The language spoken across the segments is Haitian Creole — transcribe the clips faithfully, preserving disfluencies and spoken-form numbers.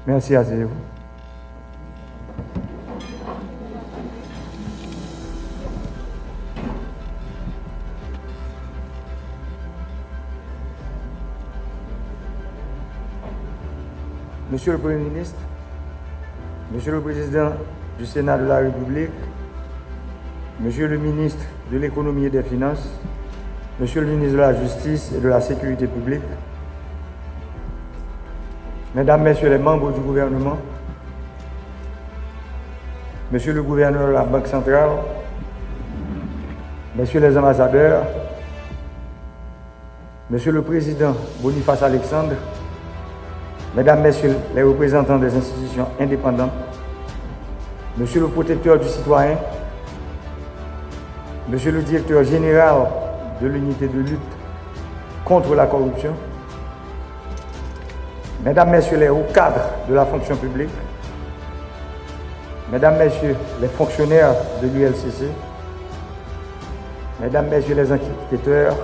Merci, asseyez-vous. Monsieur le Premier ministre, Monsieur le Président du Sénat de la République, Monsieur le Ministre de l'Économie et des Finances, Monsieur le Ministre de la Justice et de la Sécurité publique, Mesdames, Messieurs les membres du gouvernement, Monsieur le Gouverneur de la Banque Centrale, Messieurs les Ambassadeurs, Monsieur le Président Boniface Alexandre, Mesdames, Messieurs les représentants des institutions indépendantes, Monsieur le Protecteur du citoyen, Monsieur le Directeur général de l'unité de lutte contre la corruption, Mesdames, Messieurs les hauts cadres de la fonction publique, Mesdames, Messieurs les fonctionnaires de l'U L C C, Mesdames, Messieurs les enquêteurs,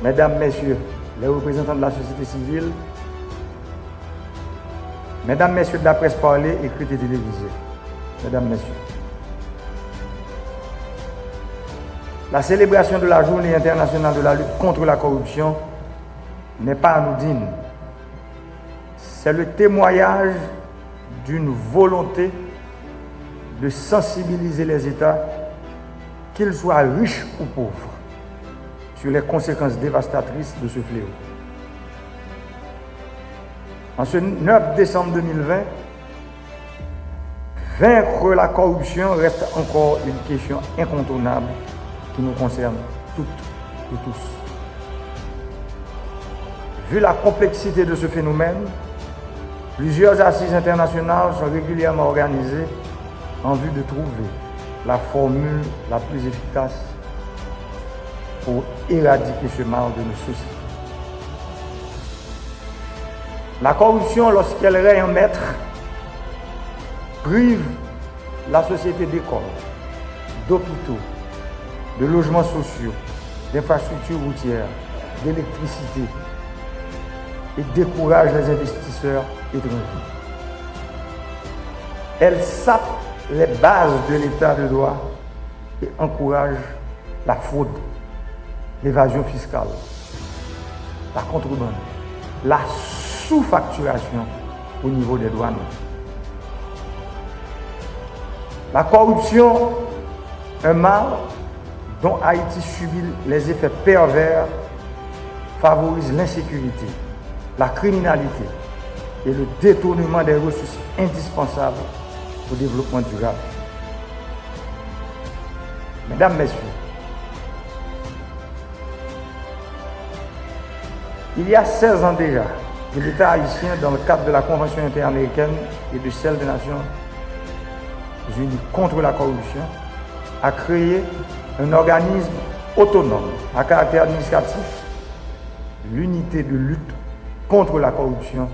Mesdames, Messieurs les représentants de la société civile, Mesdames, Messieurs de la presse parlée, écrite et télévisée, Mesdames, Messieurs, la célébration de la Journée internationale de la lutte contre la corruption n'est pas anodine. C'est le témoignage d'une volonté de sensibiliser les États, qu'ils soient riches ou pauvres, sur les conséquences dévastatrices de ce fléau. En ce neuf décembre deux mille vingt, vaincre la corruption reste encore une question incontournable qui nous concerne toutes et tous. Vu la complexité de ce phénomène, plusieurs assises internationales sont régulièrement organisées en vue de trouver la formule la plus efficace pour éradiquer ce mal de nos sociétés. La corruption, lorsqu'elle règne en maître, prive la société d'écoles, d'hôpitaux, de logements sociaux, d'infrastructures routières, d'électricité et décourage les investisseurs étrangers. Elle sape les bases de l'état de droit et encourage la fraude, l'évasion fiscale, la contrebande, la sous-facturation au niveau des douanes. La corruption, un mal dont Haïti subit les effets pervers, favorise l'insécurité, la criminalité et le détournement des ressources indispensables au développement durable. Mesdames, Messieurs, il y a seize ans déjà, l'État haïtien, dans le cadre de la Convention interaméricaine et de celle des Nations Unies contre la corruption, a créé un organisme autonome à caractère administratif, l'Unité de lutte contre la corruption,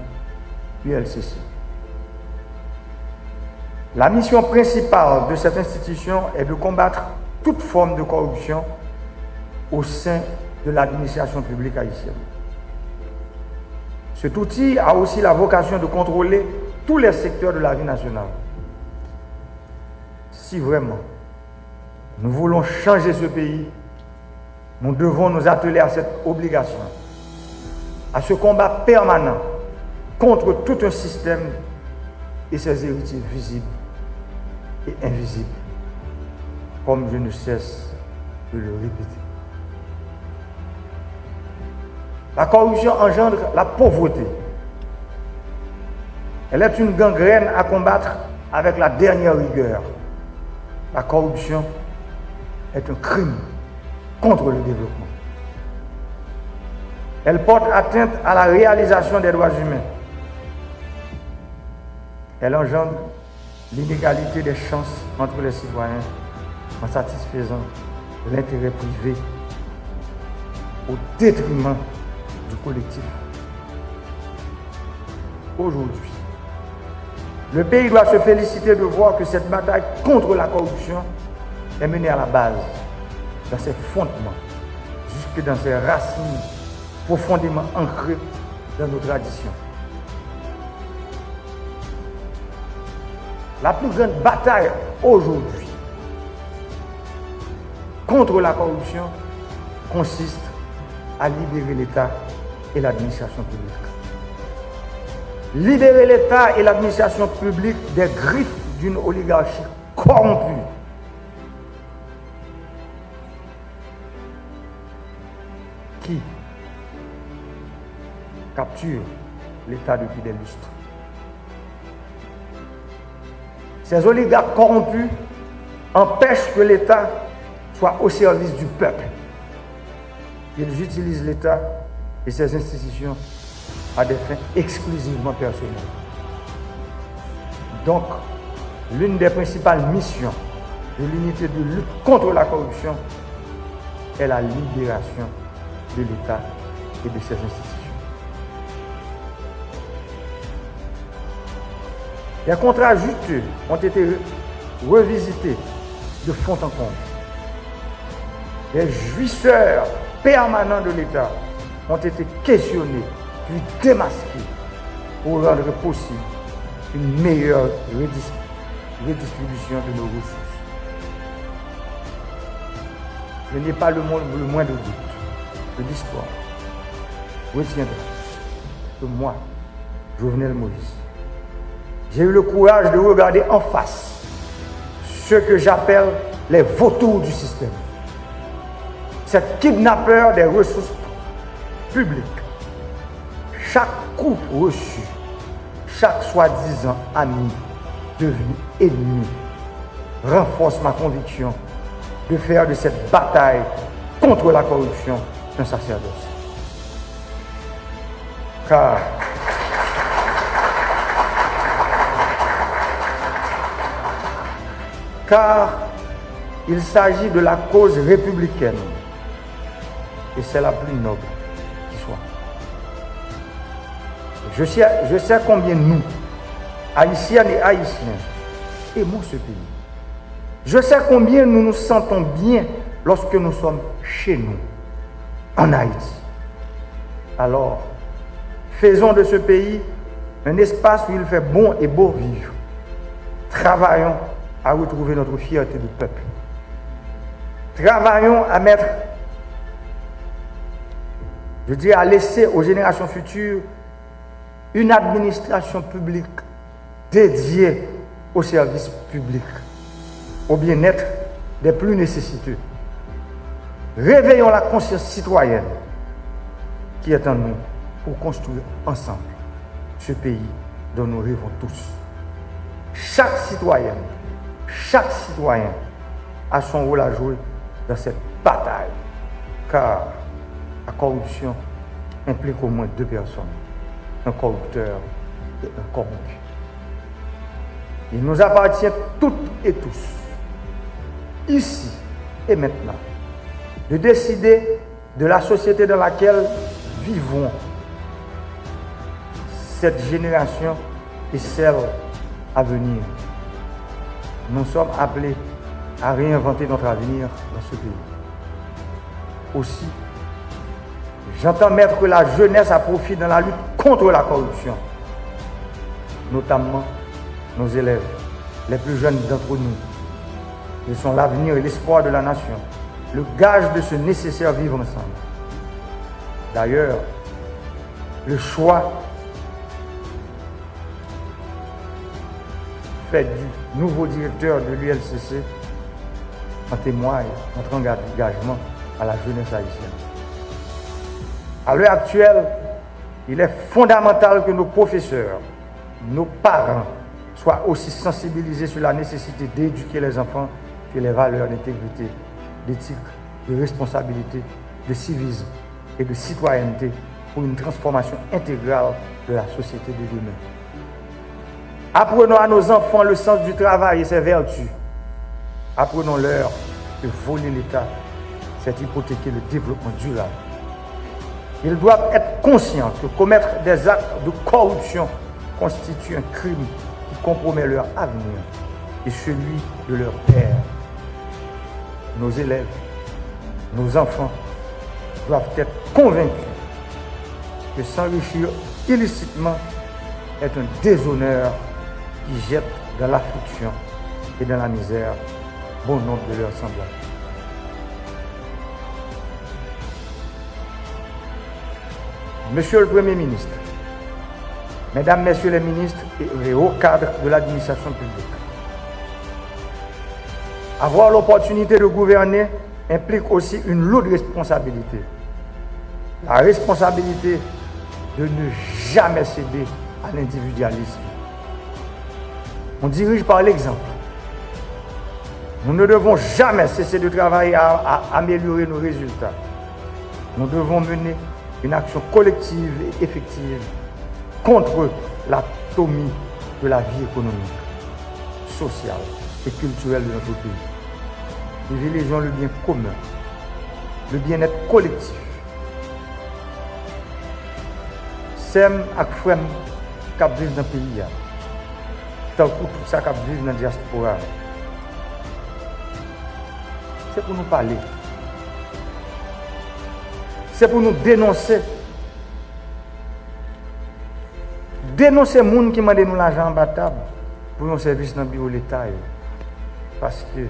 U L C C. La mission principale de cette institution est de combattre toute forme de corruption au sein de l'administration publique haïtienne. Cet outil a aussi la vocation de contrôler tous les secteurs de la vie nationale. Si vraiment nous voulons changer ce pays, nous devons nous atteler à cette obligation, à ce combat permanent contre tout un système et ses héritiers visibles et invisibles, comme je ne cesse de le répéter. La corruption engendre la pauvreté. Elle est une gangrène à combattre avec la dernière rigueur. La corruption est un crime contre le développement. Elle porte atteinte à la réalisation des droits humains. Elle engendre l'inégalité des chances entre les citoyens en satisfaisant l'intérêt privé au détriment du collectif. Aujourd'hui, le pays doit se féliciter de voir que cette bataille contre la corruption est menée à la base, dans ses fondements, jusque dans ses racines profondément ancrées dans nos traditions. La plus grande bataille aujourd'hui contre la corruption consiste à libérer l'État et l'administration publique. Libérer l'État et l'administration publique des griffes d'une oligarchie corrompue qui capture l'État depuis des lustres. Ces oligarques corrompus empêchent que l'État soit au service du peuple. Ils utilisent l'État et ses institutions à des fins exclusivement personnelles. Donc, l'une des principales missions de l'unité de lutte contre la corruption est la libération de l'État et de ses institutions. Des contrats juteux ont été revisités de fond en comble. Les jouisseurs permanents de l'État ont été questionnés puis démasqués pour rendre possible une meilleure redis- redistribution de nos ressources. Je n'ai pas le, mo- le moindre doute que l'histoire retiendra que moi, Jovenel Moïse, j'ai eu le courage de regarder en face ceux que j'appelle les vautours du système, ces kidnappeurs des ressources publiques. Chaque coup reçu, chaque soi-disant ami devenu ennemi renforce ma conviction de faire de cette bataille contre la corruption un sacerdoce. Car, car il s'agit de la cause républicaine et c'est la plus noble qui soit. Je sais, je sais combien nous, Haïtiennes et Haïtiens, aimons ce pays. Je sais combien nous nous sentons bien lorsque nous sommes chez nous, en Haïti. Alors, faisons de ce pays un espace où il fait bon et beau vivre. Travaillons à retrouver notre fierté de peuple. Travaillons à mettre, je dis, à laisser aux générations futures une administration publique dédiée au service public, au bien-être des plus nécessiteux. Réveillons la conscience citoyenne qui est en nous pour construire ensemble ce pays dont nous rêvons tous. Chaque citoyenne, chaque citoyen a son rôle à jouer dans cette bataille, car la corruption implique au moins deux personnes, un corrupteur et un corrompu. Il nous appartient toutes et tous, ici et maintenant, de décider de la société dans laquelle vivront cette génération et celle à venir. Nous sommes appelés à réinventer notre avenir dans ce pays. Aussi, j'entends mettre la jeunesse à profit dans la lutte contre la corruption, notamment nos élèves, les plus jeunes d'entre nous. Ils sont l'avenir et l'espoir de la nation, le gage de ce nécessaire vivre ensemble. D'ailleurs, le choix fait du nouveau directeur de l'U L C C en témoigne notre engagement à la jeunesse haïtienne. À l'heure actuelle, il est fondamental que nos professeurs, nos parents soient aussi sensibilisés sur la nécessité d'éduquer les enfants sur les valeurs d'intégrité, d'éthique, de responsabilité, de civisme et de citoyenneté pour une transformation intégrale de la société de demain. Apprenons à nos enfants le sens du travail et ses vertus. Apprenons-leur que voler l'État, c'est hypothéquer le développement durable. Ils doivent être conscients que commettre des actes de corruption constitue un crime qui compromet leur avenir et celui de leurs pères. Nos élèves, nos enfants doivent être convaincus que s'enrichir illicitement est un déshonneur qui jettent dans l'affliction et dans la misère bon nombre de leurs semblables. Monsieur le Premier ministre, Mesdames, Messieurs les ministres et les hauts cadres de l'administration publique, avoir l'opportunité de gouverner implique aussi une lourde responsabilité. La responsabilité de ne jamais céder à l'individualisme. On dirige par l'exemple. Nous ne devons jamais cesser de travailler à, à améliorer nos résultats. Nous devons mener une action collective et effective contre l'atomie de la vie économique, sociale et culturelle de notre pays. Privilégions le bien commun, le bien-être collectif. Sè m ak frè m k ap viv nan peyi a, tankou tout sa k ap viv nan dyaspora a, se pou nou pale. Se pou nou denonse. Denonse moun ki mande nou lajan anba tab pou yon sèvis nan biwo Leta yo. Paske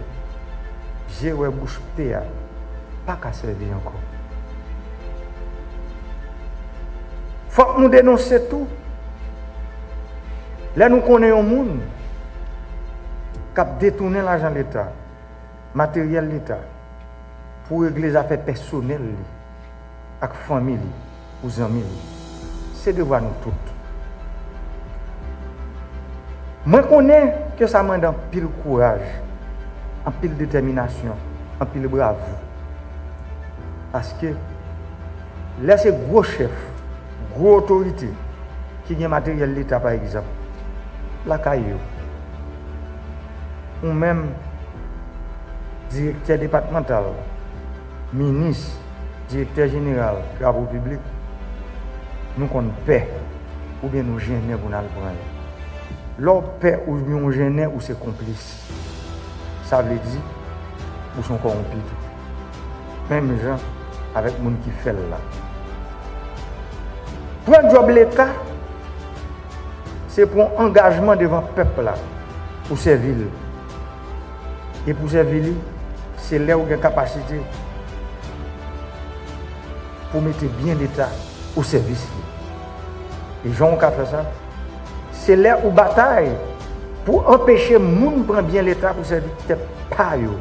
je wè bouch pe a pa ka sèvi ankò. Fòk nou denonse tou lè nou konnen yon moun k ap detounen lajan Leta, materyèl Leta, pou regle zafè pèsonèl li ak fanmi li ou zanmi li. Se devwa nou tout. Mwen konnen ke sa mande anpil kouraj, anpil detèminasyon, anpil bravou. Paske lè se gwo chèf, gwo otorite ki gen materyèl Leta, pa egzanp, lakay yo, ou menm, direktè depatmantal, minis, direktè jeneral travo piblik, nou konn pè oubyen nou jennen pou n al pran yo. Lè w pè oubyen w jennen, ou se konplis. Sa vle di, ou se yon kòwonpi tou. Menm jan avèk moun ki fè l la. Pran djòb Leta, se pran angajman devan pèp la pou sèvi l. E pou sèvi li, se lè ou gen kapasite pou mete byen Leta o sèvis li. E jan ou ka fè sa, se lè ou batay pou anpeche moun pran byen Leta pou sèvi tèt pa yo.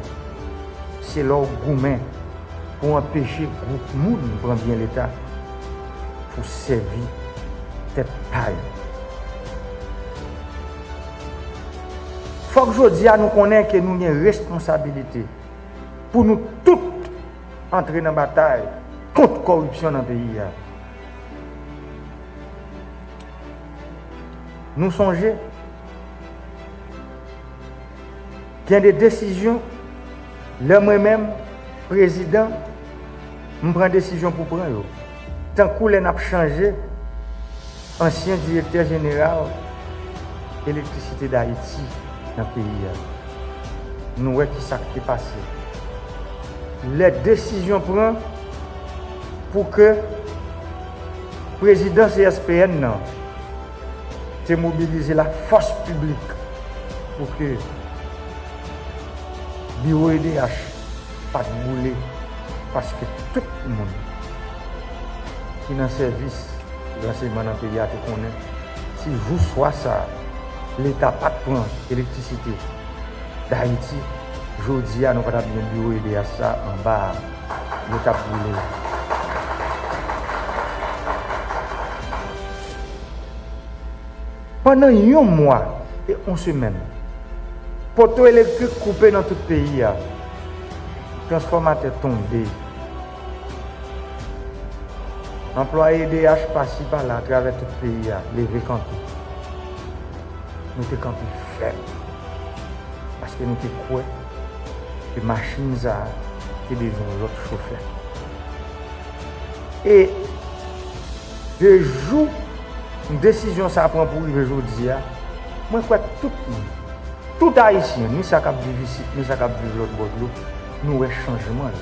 Se lè w goumen pou anpeche gwoup moun pran byen Leta pou sèvi tèt pa yo. Fòk jodi a nou konnen ke nou gen responsabilite pou nou tout antre nan batay kont kòripsyon nan peyi a. Nou sonje, gen de desizyon, lè mwen menm, prezidan, m pran desizyon pou pran yo. Tankou lè n ap chanje ansyen direktè jeneral Elektrisite Dayiti nan peyi a. Nou wè ki sa k te pase. Lè desizyon pran pou ke prezidan C S P N nan te mobilize lafòs piblik pou ke biwo E D H pa t boule, paske tout moun ki nan sèvis ransèyman nan peyi a te konnen, si jou swa sa a, Leta pa t pran elektrisite Dayiti, jodi a nou pa t ap gen biwo E D H sa anba a, yo t ap boule l. Pandan yon mwa e yon semèn, poto elektrik koupe nan tout peyi a. Transfòmatè tonbe. Anplwaye E D H pasi pala atravè tout peyi a leve kanpe. Nou te kanpe fèm. Paske nou te kwè ke machin sa a te bezwen yon lòt chofè. E de jou desizyon sa a pran pou rive jodi a, mwen kwè tout moun, tout Ayisyen, ni sa k ap viv isit, ni sa k ap viv lòt bò dlo, nou wè chanjman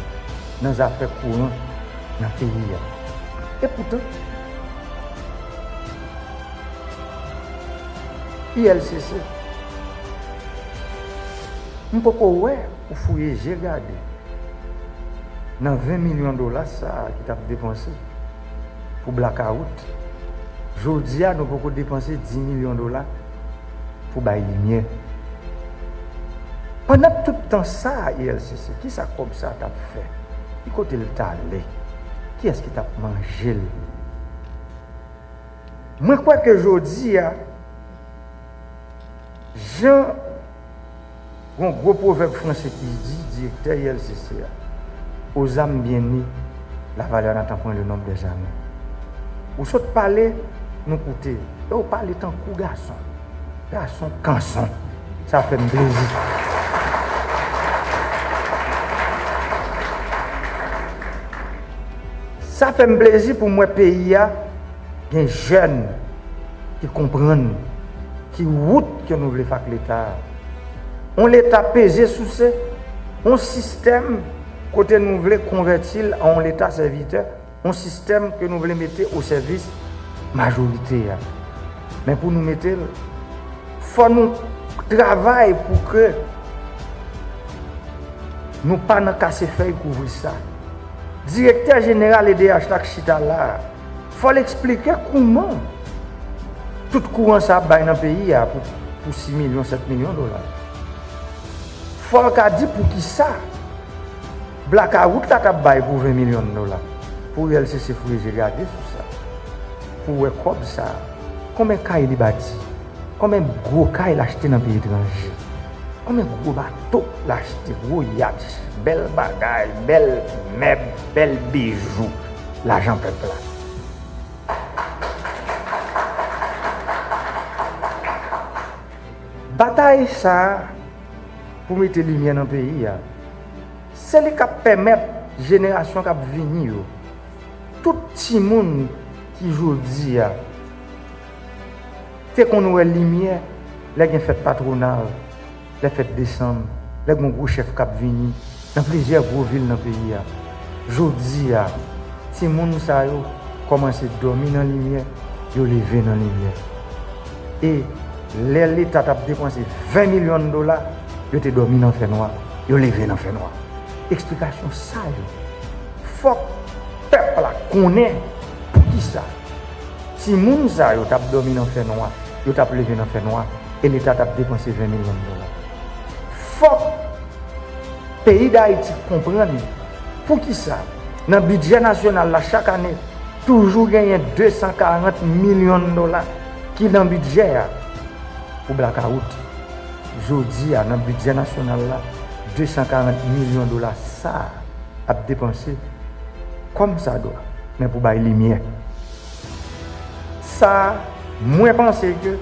nan zafè kouran nan peyi a. Epoutan, I L C C M poko wè ou fouye je gade nan ven milyon dola sa a ki t ap depanse pou blakawout. Jodi a, nou poko depanse dis milyon dola pou bay limyè. Pandan tout tan sa a, I L C C, kisa kòb sa a t ap fè? Ki kote l t ale? Kiyès ki t ap manje l? Mwen kwè ke jodi a, jan yon gwo pwovèb franse ki di, direktè I L C C a, aux âmes bien nées, la valeur n'attend point le nombre des années. Ou sot pale, nou koute, e ou pale tankou gason. Gason kanson. Sa fè m plezi. Sa fè m plezi pou m wè peyi a gen jèn ki konprann ki wout ke nou vle fè ak Leta a. On Leta peze souse, on sistèm kote nou vle konvèti l an on Leta sèvitè, on sistèm ke nou vle mete o sèvis majorite a. Men pou nou mete l, fò nou travay pou ke nou pa nan kase fèy kouvri sa. Direktè jeneral E D H la k chita la a, fò l eksplike kouman tout kouran sa ap bay nan peyi a pou, pou sis milyon, sèt milyon dola. Fò l ka di poukisa blakawout la t ap bay pou ven milyon dola. Pou I L C C fouye je gade sou sa, pou wè kòb sa a, konbyen kay li bati, konbyen gwo kay l achte nan peyi etranje, konbyen gwo bato l achte, gwo yat, bèl bagay, bèl mèb, bèl bijou, lajan pèp la. Batay sa a pou mete limyè nan peyi a, se li k ap pèmèt jenerasyon k ap vini yo, tout timoun ki jodi a te konn wè limyè lè gen fèt patwonal, lè fèt desanm, lè gen yon gwo chèf k ap vini nan plizyè gwo vil nan peyi a. Jodi a, timoun sa yo kòmanse dòmi nan limyè, yo leve nan limyè. E lè Leta t ap depanse ven milyon dola, yo te dòmi nan fènwa, yo leve nan fènwa. Eksplikasyon sa yo, fòk pèp la konnen poukisa timoun sa yo t ap dòmi nan fènwa, yo t ap leve nan fènwa, e Leta t ap depanse ven milyon dola. Fòk peyi Dayiti konprann poukisa nan bidjè nasyonal la chak ane toujou genyen de san karant milyon dola ki nan bidjè a pou blakawout. Jodi a, nan bidjè nasyonal la, de san karant milyon dola sa a ap depanse kòmsadwa, men pou bay limyè. Sa a, mwen panse ke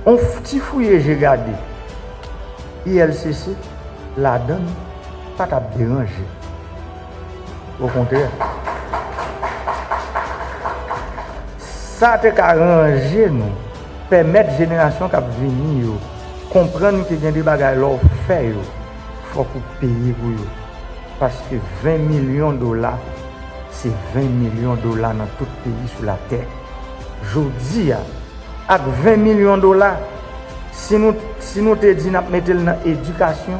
on f-, ti fouye je gade I L C C ladan l pa t ap deranje. Okontrè, sa te ka ranje nou, pèmèt jenerasyon k ap vini yo konprann ke gen de bagay lè w fè yo, fòk ou peye pou yo. Paske ven milyon dola, se ven milyon dola nan tout peyi sou latè. Jodi a, ak ven milyon dola, si nou, si nou te di n ap mete l nan edikasyon,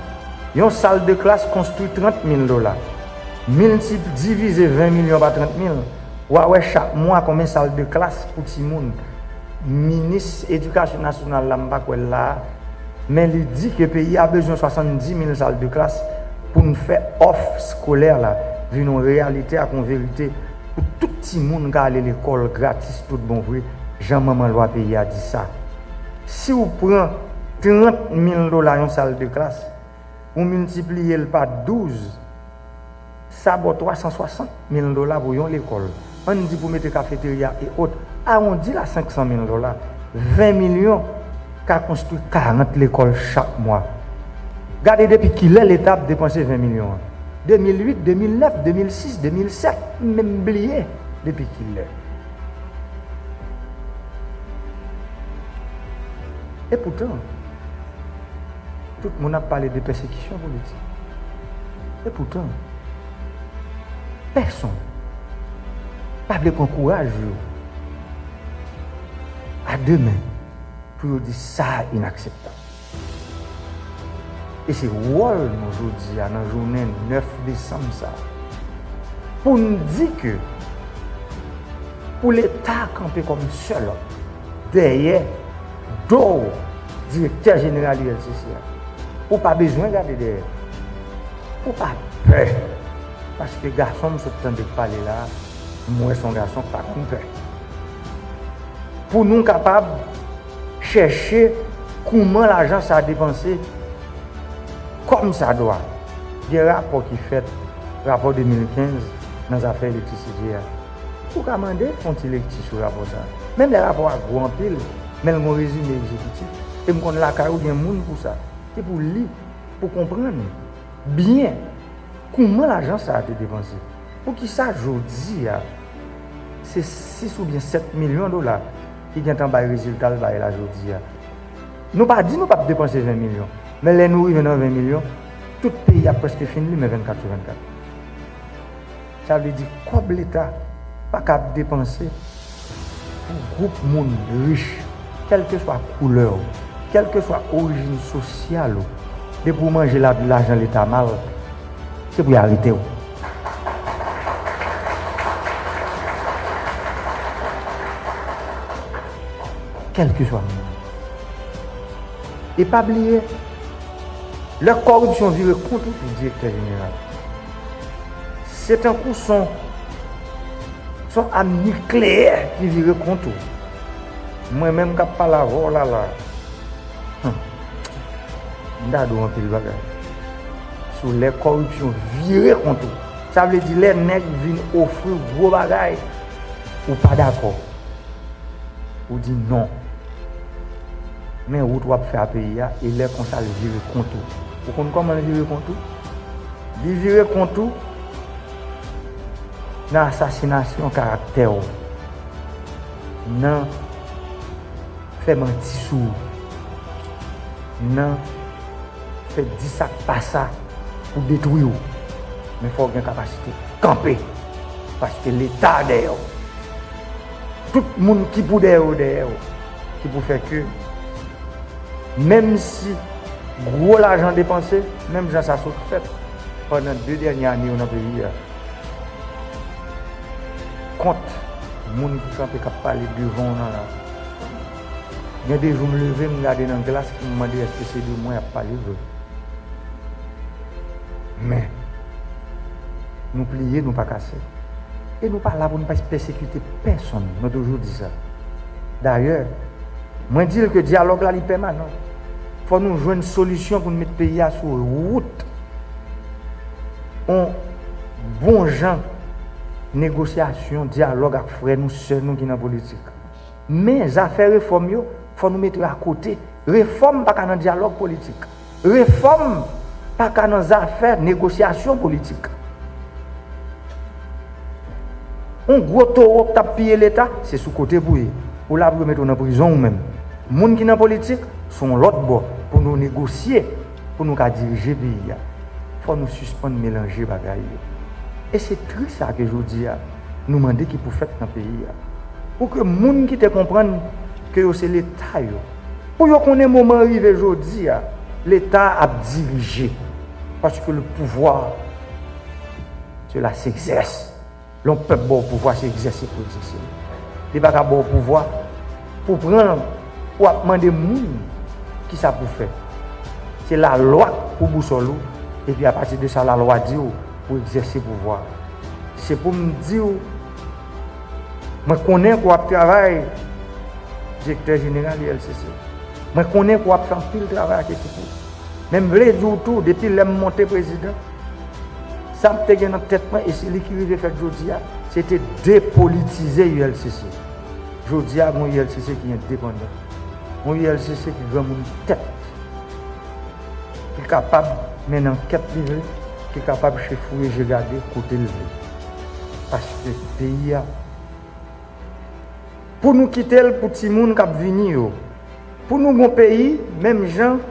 yon sal de klas konstwi trant mil dola. Miltip-, divize ven milyon pa trant mil, w a wè chak mwa konbyen sal de klas pou timoun. Minis edikasyon nasyonal la, m pa kwè l la a, men li di ke peyi a bezwen swasanndis mil sal de klas pou n fè òf eskolè la vin yon reyalite ak yon verite pou tout timoun ka ale lekòl gratis tout bon vre, jan manman lwa peyi a di sa. Si w pran trant mil dola yon sal de klas, ou miltipliye l pa douz, sa ba w twa san swasant mil dola pou yon lekòl. Ann di pou mete kafeterya e ot, awondi l a senk san mil dola. Ven milyon ka konstwi karant lekòl chak mwa. Gade depi kilè Leta ap depanse ven milyon an. De mil uit, de mil nèf, de mil sis, de mil sèt, m menm bliye depi kilè. Epoutan, tout moun ap pale de pèsekisyon politik. Epoutan, pèsonn pa vle pran kouraj yo a de men pou yo di sa inakseptab. E se wòl nou jodi a, nan jounen nèf desanm sa, pou n di ke pou Leta kanpe kòm sèl dèyè do direktè jeneral U L C C a, ou pa bezwen gade dèyè. Ou pa pè. Paske gason m sot tande k pale la a, m wè se yon gason k pa konn pè. Pou nou kapab chèche kouman lajan sa a depanse kòm sa dwa. Gen rapò ki fèt, rapò de mil kenz nan zafè elektrisite a. Ou ka mande fè yon ti lekti sou rapò sa a. Menm lè rapò a gwo anpil, men l gen yon rezime egzekitif. E m konn lakay ou gen moun pou sa, ki pou li, pou konprann byen kouman lajan sa a te depanse. Poukisa jodi a, se sis oubyen sèt milyon dola ki gentan bay rezilta l bay la jodi a? Nou pa di nou p ap depanse ven milyon, men lè nou rive nan ven milyon, tout peyi a prèske fin limen vennkat sou vennkat. Sa vle di kòb Leta pa ka ap depanse pou gwoup moun rich, kèlkeswa koulè w, kèlkeswa orijin sosyal ou, depi w manje la, lajan Leta mal, se pou y arete w. Kèlkeswa moun. E pa bliye, lè kòripsyon vire kont ou tou, direktè jeneral, se tankou son, son am nikleyè ki vire kont ou. Mwen menm k ap pale avè w la la, hmm, m ta di w anpil bagay. Sou lè kòripsyon vire kont ou, sa vle di lè nèg vin ofri w gwo bagay, ou pa dakò. Ou di non. Men wout w ap fè a peyi a, e lè konsa l vire kont ou. Ou konn kòman l vire kont ou? Li vire kont ou nan asasinasyon karaktè w, nan fè manti sou ou, nan fè di sa k pa sa pou detwi w. Men fò w gen kapasite kanpe, paske Leta dèyè w. Tout moun ki pou dèyè w, dèyè w. Ki pou fè ke, menm si gwo lajan depanse, menm jan sa sot fèt pandan de dènye ane yo nan peyi a, kont moun ki kanpe k ap pale devan w nan la. Gen de jou m leve, m gade nan glas, m mande èske se de mwen y ap pale vre. Men, nou pliye, nou pa kase. E nou pa la pou n pa pèsekite pèsonn. Mwen toujou di sa. Dayè, mwen di l ke dyalòg la, li pèmanan. Fò nou jwenn solisyon pou n met peyi a sou wout yon bon jan negosyasyon, dyalòg ak frè nou, sè nou ki nan politik. Men zafè refòm yo, fò nou mete yo akote. Refòm pa ka nan dyalòg politik. Refòm pa ka nan zafè negosyasyon politik. Yon gwo towo k t ap piye Leta, se sou kote pou ye. Ou la pou yo mete w nan prizon ou menm. Moun ki nan politik, se yon lòt bò pou nou negosye, pou nou ka dirije peyi a. Fò nou sispann melanje bagay yo. E se tris sa ke jodi a, nou mande ki pou fèt nan peyi a. Pou ke moun ki te konprann ke yo se Leta yo, pou yo konnen moman rive jodi a, Leta ap dirije. Paske le pouvoir, cela s'exerce. Lè yon pèp ba w pouvwa, se egzèse pou egzèse l. Li pa ka ba w pouvwa pou pran l, pou w ap mande moun kisa pou fè. Se lalwa k pou bousòl ou, epi apati de sa lalwa di w pou egzèse pouvwa. Se pou m di w, mwen konnen ke w ap travay, direktè jeneral U L C C. Mwen konnen ke w ap fè anpil travay ak ekip ou. Men m vle di w tou, depi lè m monte prezidan, sa m te gen nan tèt mwen, e se li ki rive fèt jodi a, se te depolitize U L C C. Jodi a, gen yon U L C C ki endepandan. Yon U L C C ki granmoun tèt, ki kapab mennen ankèt li vle, ki kapab chefouye je gade kote l vle. Paske peyi a, pou nou kite l pou timoun k ap vini yo, pou nou gon peyi, menm jan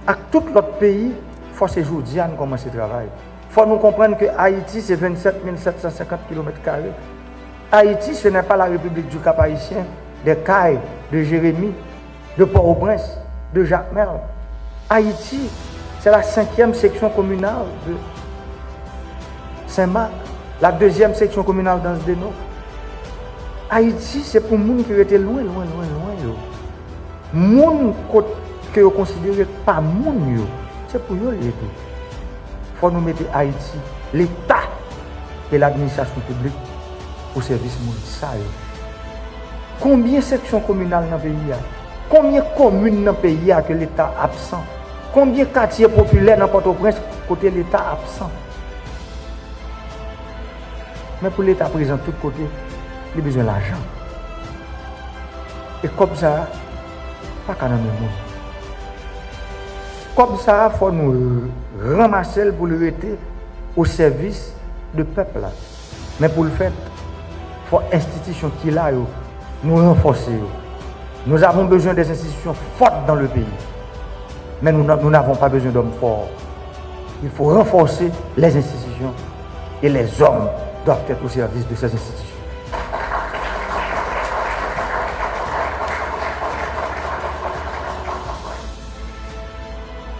ak tout lòt peyi, fò se jodi a n kòmanse travay. Fò nou konprann ke Ayiti se vennsèt mil sèt san senkant kilomèt kare. Haïti, ce n'est pas la République du Cap-Haïtien, des Cayes, de Jérémie, de Port-au-Prince, de Jacmel. Haïti, c'est la cinquième section communale de Saint-Marc, la deuxième section communale d'Anse des Nôtres. Ayiti, se pou moun ki rete lwen, lwen, lwen, lwen yo. Moun kot ke yo konsidere pa moun yo, se pou yo l ye tou. Fò nou mete Ayiti, Leta e ladministrasyon piblik o sèvis moun sa yo. Konbyen seksyon kominal nan peyi a? Konbyen komin nan peyi a ke Leta absan? Konbyen katye popilè nan Pòtoprens kote Leta absan? Men pou Leta prezan tout kote, li bezwen lajan. E kòb sa a pa ka nan men moun. Kòb sa a, fò nou ranmase l pou l rete o sèvis de pèp la. Men pou l fèt, fò enstitisyon ki la yo, nou ranfòse yo. Nous avons besoin des institutions fortes dans le pays. Mais nous, nous n'avons pas besoin d'hommes forts. Il faut renforcer les institutions et les hommes doivent être au service de ces institutions.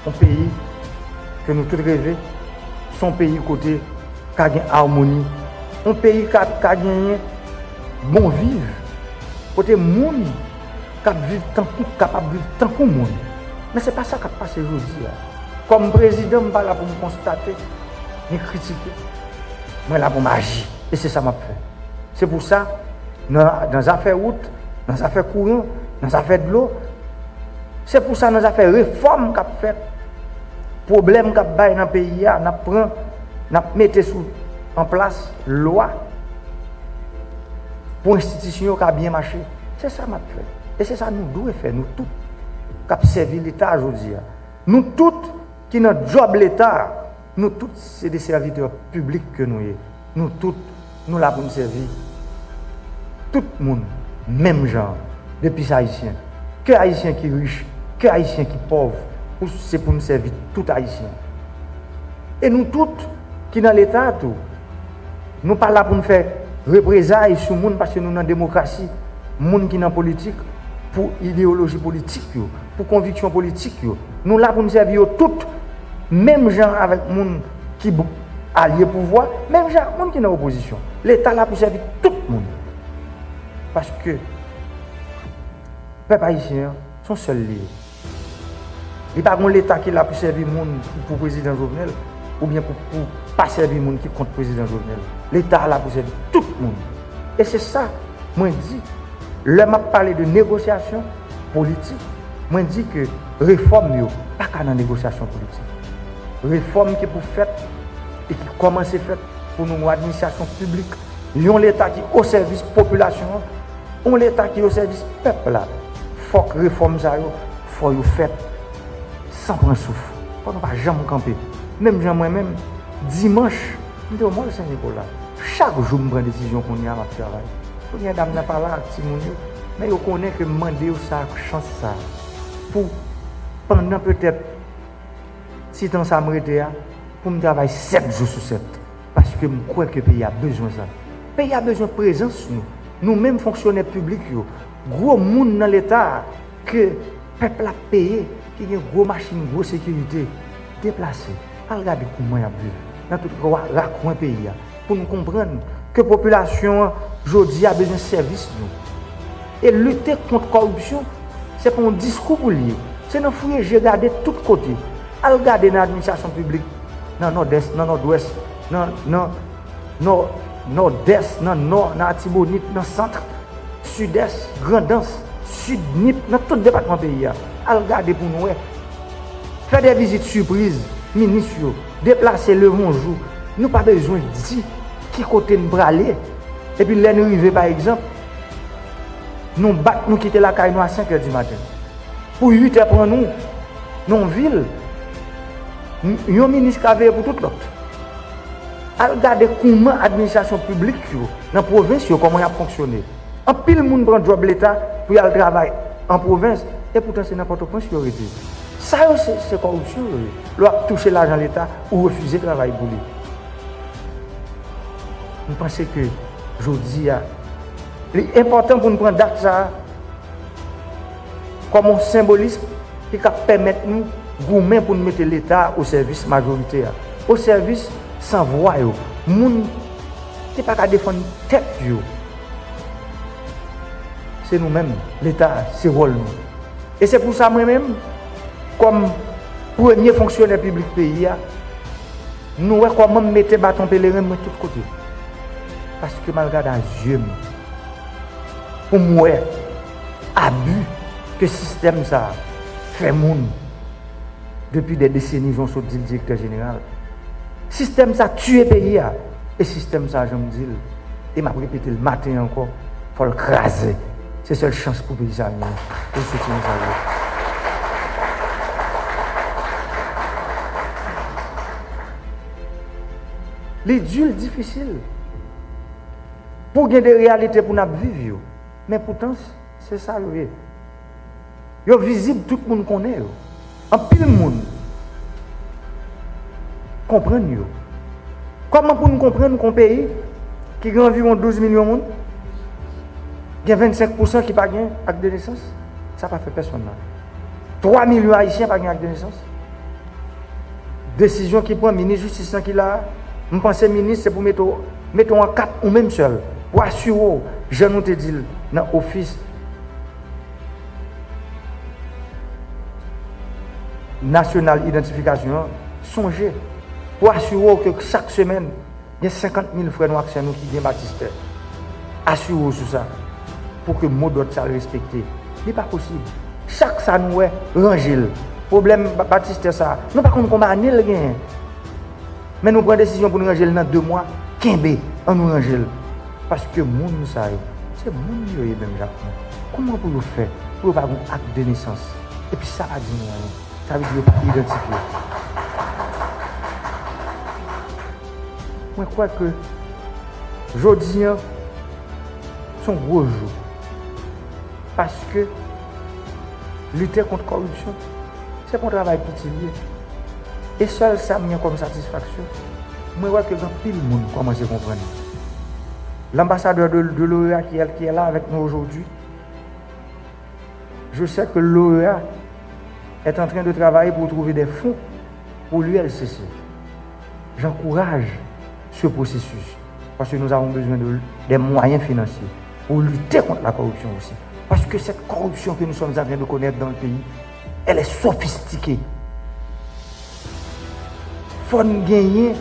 Yon peyi ke nou tout reve, se yon peyi kote ka gen amoni, yon peyi ka, ka genyen bon viv, kote moun k ap viv tankou, kapab viv tankou moun. Men se pa sa k ap pase jodi a. Kòm prezidan, m pa la pou m konstate ni kritike. Mwen la pou m aji. E se sa m ap fè. Se pou sa, nan, nan zafè wout, nan zafè kouran, nan zafè dlo, se pou sa, nan zafè refòm k ap fèt, pwoblèm k ap bay nan peyi a, n ap pran, n ap mete sou, an plas lwa pou enstitisyon yo ka byen mache. Se sa m ap fè. E se sa nou dwe fè, nou tout k ap sèvi Leta jodi a. Nou tout ki nan djòb Leta a, nou tout se de sèvitè piblik ke nou ye. Nou tout, nou la pou n sèvi tout moun menm jan, depi se Ayisyen. Ke Ayisyen ki rich, ke Ayisyen ki pòv, ou se pou n sèvi tout Ayisyen. E nou tout ki nan Leta a tou, nou pa la pou n fè reprezay sou moun paske nou nan demokrasi. Moun ki nan politik, pou ideyoloji politik yo, pou konviksyon politik yo, nou la pou n sèvi yo tout, menm jan avèk moun ki alye pouvwa, menm jan ak moun ki nan opozisyon. Leta la pou sèvi tout moun. Paske pèp ayisyen an, se yon sèl li ye. Li pa gon Leta ki la pou sèvi moun ki pou prezidan Jovenel, oubyen pou, pou pa sèvi moun ki kont prezidan Jovenel. Leta a la pou sèvi tout moun. E se sa mwen di, lè m ap pale de negosyasyon politik, mwen di ke refòm yo pa ka nan negosyasyon politik. Refòm ki pou fèt e ki kòmanse fèt pou nou yon administrasyon piblik, yon Leta ki o sèvis popilasyon an, yon Leta ki o sèvis pèp la. Fòk refòm sa yo, fò yo fèt san pran souf. Fò nou pa janm kanpe. Menm jan mwen menm, dimanch, m te o mòl Sen Nikola. Chak jou m pran desizyon kounye a m ap travay. Kounye a dam nan pa la ak timoun yo, men yo konnen ke m mande yo sa, chans sa, pou pandan petèt ti tan sa m rete a, pou m travay sèt jou sou sèt. Paske m kwè ke peyi a bezwen sa. Peyi a bezwen prezans nou. Nou menm fonksyonè piblik yo, gwo moun nan Leta a, ke pèp la peye, ki gen gwo machin, gwo sekirite, deplase, al gade kouman y ap viv nan tout ra-, rakwen peyi a, pou n konprann ke popilasyon an jodi a bezwen sèvis nou. E lite kont kòripsyon, se pa yon diskou pou l ye. Se nan fouye je gade tout kote. Al gade nan administrasyon piblik, nan Nòdès, nan Nòdwès, nan, nan Nò, Nòdès, nan Nò, nan Atibonit, nan Sant, Sidès, Grandans, Sid, Nip, nan tout depatman peyi a. Al gade pou n wè. Fè de vizit sipriz minis yo, deplase, leve yon jou. Nou pa bezwen di ki kote n prale. Epi lè n rive, pa egzanp, nou bat, nou kite lakay nou a senk è di maten. Pou uit è pran nou, nan yon vil, yon minis ka veye pou tout lòt. Al gade kouman administrasyon piblik yo nan pwovens yo, kòman y ap fonksyone. Anpil moun pran djòb Leta pou y al travay an pwovens, e poutan se nan Pòtoprens yo rete. Sa yo se, se kòripsyon yo ye. Lè w ap touche lajan Leta, ou refize travay pou li. M panse ke jodi a, li enpòtan pou n pran dat sa a kòm yon senbolis ki ka pèmèt nou Goumen pou n mete Leta o sèvis majorite a, o sèvis sanvwa yo, moun ki pa ka defann tèt yo. Se nou menm, Leta, se wòl nou. E se pou sa mwen menm, kòm premye fonksyonè piblik peyi a, nou wè kòman m mete baton peleren mwen tout kote. Paske m al gade a zye m pou m wè abi ke sistèm sa a fè moun depi dè deseni, jan w sot di l, direktè jeneral. Sistèm sa tiye peyi a. E sistèm sa, jan m di l, e m ap repete l maten an ankò, fò l kraze. Se sèl chans pou peyi sa a genyen, pou l soti nan sa l ye. Li di, l difisil pou gen de reyalite pou n ap viv yo. Men poutan, se sa yo ye. Yo vizib, tout moun konnen yo. Anpil moun konprann yo. Kòman pou n konprann yon peyi ki gen anviwon douz milyon moun, gen vennsenk pousan ki pa gen ak de nesans? Sa pa fè pèsonn mal. Twa milyon Ayisyen pa gen ak de nesans. Desizyon ki pran, minis jistis lan ki la a, m panse minis se pou mete w, mete w an kat ou menm sèl, pou asire w, jan nou te di l nan ofis nasyonal idantifikasyon an, sonje pou asire w ke chak semèn, gen senkant mil frè nou ak sè nou ki gen batistè. Asire w sou sa, pou ke modòd sa respekte. Li pa posib. Chak sa nou wè, ranje l. Pwoblèm ba-, batistè sa, nou pa konn konbyen ane l genyen. Men nou pran desizyon pou n ranje l nan de mwa, kenbe, ann nou ranje l. Paske moun sa yo, se moun yo ye menm jan ak nou. Kòman pou yo fè, pou yo pa gen ak de nesans? Epi sa pa di nou anyen. Sa vle di yo pa idantifye. Mwen kwè ke jodi an, se yon gwo jou. Paske lite kont kòripsyon, se pa yon travay piti li ye. E sèl sa m gen kòm satisfaksyon, mwen wè ke gen anpil moun kòmanse konprann. L'ambassadeur de, de l'OEA qui est, qui est là avec nous aujourd'hui, je sais que l'OEA est en train de travailler pour trouver des fonds pour l'ULCC. J'encourage ce processus parce que nous avons besoin de, des moyens financiers pour lutter contre la corruption aussi. Parce que cette corruption que nous sommes en train de connaître dans le pays, elle est sophistiquée. Fò n genyen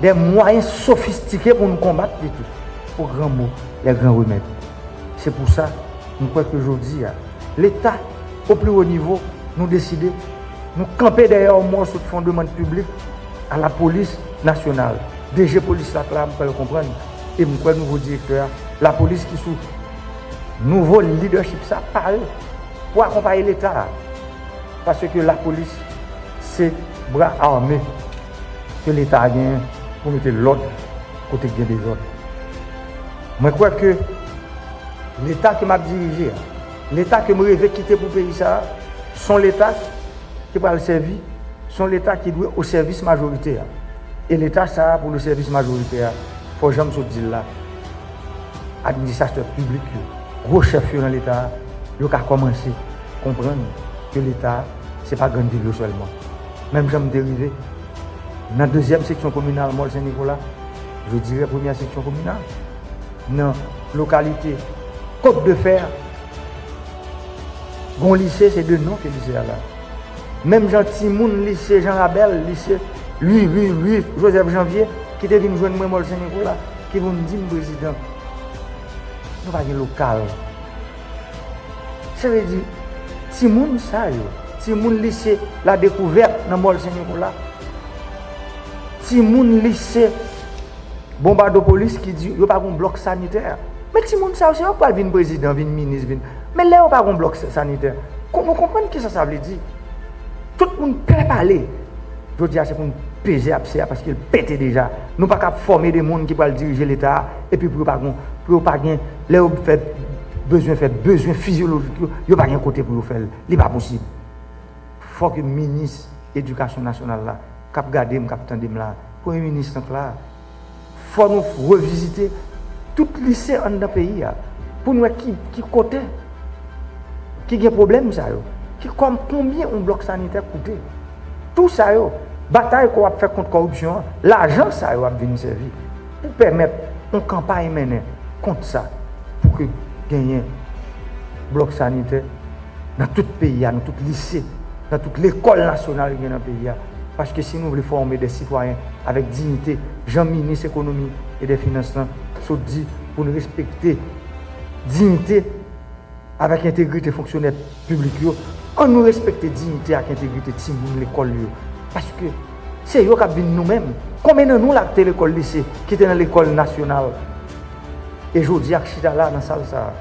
de mwayen sofistike pou n konbat li tou, aux grands mots, les grands remèdes. Se pou sa, m kwè ke jodi a, Leta, o pli wo nivo, nou deside, nou kanpe dèyè yon mòso de fondman piblik a lapolis nasyonal. DG polis la k la, m kwè l konprann, e m kwè nouvo direktè a, lapolis ki sou nouvo leadership sa, pare pou akonpaye Leta a. Paske lapolis se bra ame ke Leta a genyen pou mete lòd kote k gen dezòd. Mwen kwè ke Leta ke m ap dirije a, Leta ke m reve kite pou peyi sa a, se yon Leta ki pral sèvi, se yon Leta ki dwe o sèvis majorite a. E Leta sa a, pou le sèvis majorite a, fò jan m sot di l la, administratè piblik yo, gwo chèf yo nan Leta a, yo ka kòmanse konprann ke Leta a, se pa Granvil yo sèlman. Menm jan m te rive nan dezyèm seksyon kominal Mòl Sen Nikola, je dirais première section communale, nan lokalite Côte de Fer, gon lise, se de non ke lise a la. Menm jan timoun lise Jan Rabèl, lise Louis, Louis, Louis Joseph Janvier, ki te vin jwenn mwen Mòl Sen Nikola, ki vin di m, "Prezidan, nou pa gen lokal." Sa vle di, timoun sa yo, timoun lise La Découverte nan Mòl Sen Nikola, timoun lise Bonbadopolis ki di yo pa gon blòk sanitè. Men timoun sa yo, se yo k pral vin prezidan, vin minis, vin. Men lè yo pa gon blòk sa-, sanitè, kon-, nou konprann kisa sa vle di. Tout moun pè pale. Jodi a, se pou n peze abse a, paske l pete deja. Nou pa ka ap fòme de moun ki pral dirije Leta a, epi pou yo pa gon, pou yo pa gen, lè yo fè bezwen, fè bezwen fizyolojik yo, yo pa gen kote pou yo fè l. Li pa posib. Fò ke minis edikasyon nasyonal la, k ap gade m, k ap tande m la, premye minis lan k la, fò nou revizite tout lise anndan peyi a, pou n wè ki, ki kote ki gen pwoblèm sa yo. Ki kòm konbyen yon blòk sanitè koute? Tou sa yo, batay ke w ap fè kont kòripsyon an, lajan sa yo ap vin sèvi pou pèmèt yon kanpay mennen kont sa, pou ke genyen blòk sanitè nan tout peyi a, nan tout lise, nan tout lekòl nasyonal ki gen nan peyi a. Paske si nou vle fòme de sitwayen avèk diyite, jan minis ekonomi e de finans lan sot di pou n respekte diyite avèk entegrite fonksyonè piblik yo, ann nou respekte diyite ak entegrite timoun lekòl yo. Paske se yo k ap vin nou menm. Konbyen nan nou la ki te lekòl lise, ki te nan lekòl nasyonal? E jodi a k chita la nan sal sa a.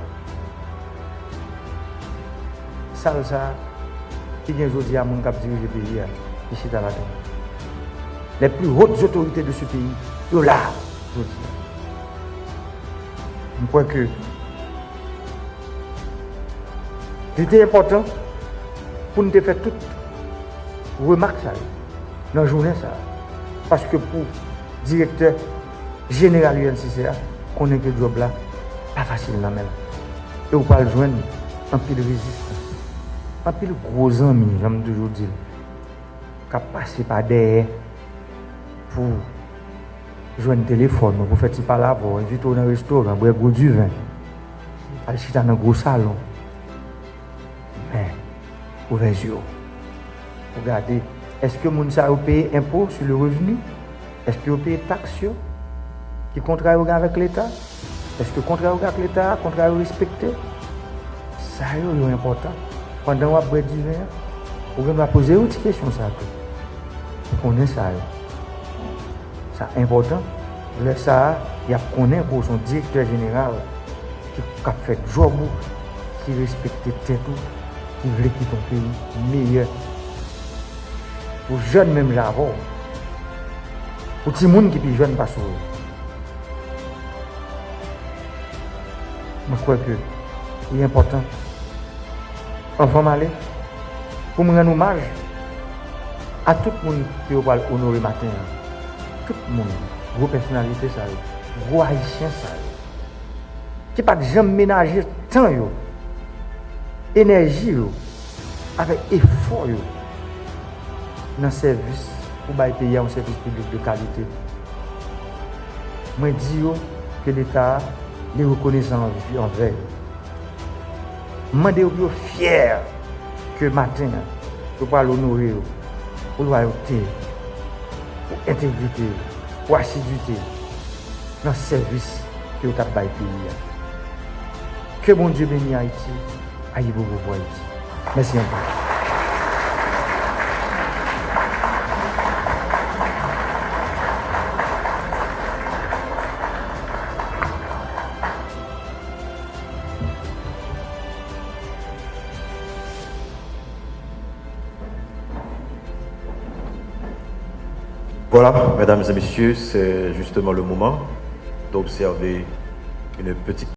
Sal sa a, ki gen jodi a moun k ap dirije peyi a, ki chita ladan l. Les plus hautes autorités de ce pays, yo la jodi a. M kwè ke li te enpòtan pou n te fè tout remak sa yo nan jounen sa a. Paske pou direktè jeneral U N C C a, konnen ke djòb la pa fasil nan men l. E ou pral jwenn anpil rezistans. Anpil gwo zanmi, jan m toujou di l, k ap pase pa dèyè pou jwenn telefòn ou, pou fè ti pale avè w, envite w nan restoran, bwè gwo diven, al chita nan gwo salon. Men, ouvè zye w pou gade, èske moun sa yo peye enpo sou le revni? Èske yo peye taks yo? Ki kontra yo gen avèk Leta? Èske kontra yo gen ak Leta a, kontra yo respekte? Sa yo, yo enpòtan. Pandan w ap bwè diven an, ou gen dwa poze yo ti kesyon sa tou. Ou konnen sa yo. Sa enpòtan. Lè sa a, y ap konnen ke w se yon direktè jeneral ki, k ap fè djòb ou, ki respekte tèt ou, ki vle kite yon peyi meyè pou jèn menm jan avè w, pou timoun ki pi jèn pase w yo. Mwen kwè ke li enpòtan, anvan m ale, pou m rann omaj a tout moun ke yo pral onore maten an. Tout moun, gwo pèsonalite sa yo, gwo Ayisyen sa yo, ki pa t janm menaje tan yo, enèji yo, avèk efò yo nan sèvis pou bay peyi a yon sèvis piblik de kalite. Mwen di yo ke Leta a, li rekonesan anvi-, anvè yo. M mande yo pou yo fyè ke maten an, yo pral onore yo pou lwayote, pou entegrite, pou asidite nan sèvis ke yo t ap bay peyi a. Ke Bondye beni Ayiti. Ayibobo pou Ayiti. Mèsi anpil. Voilà, mesdames et messieurs, c'est justement le moment d'observer une petite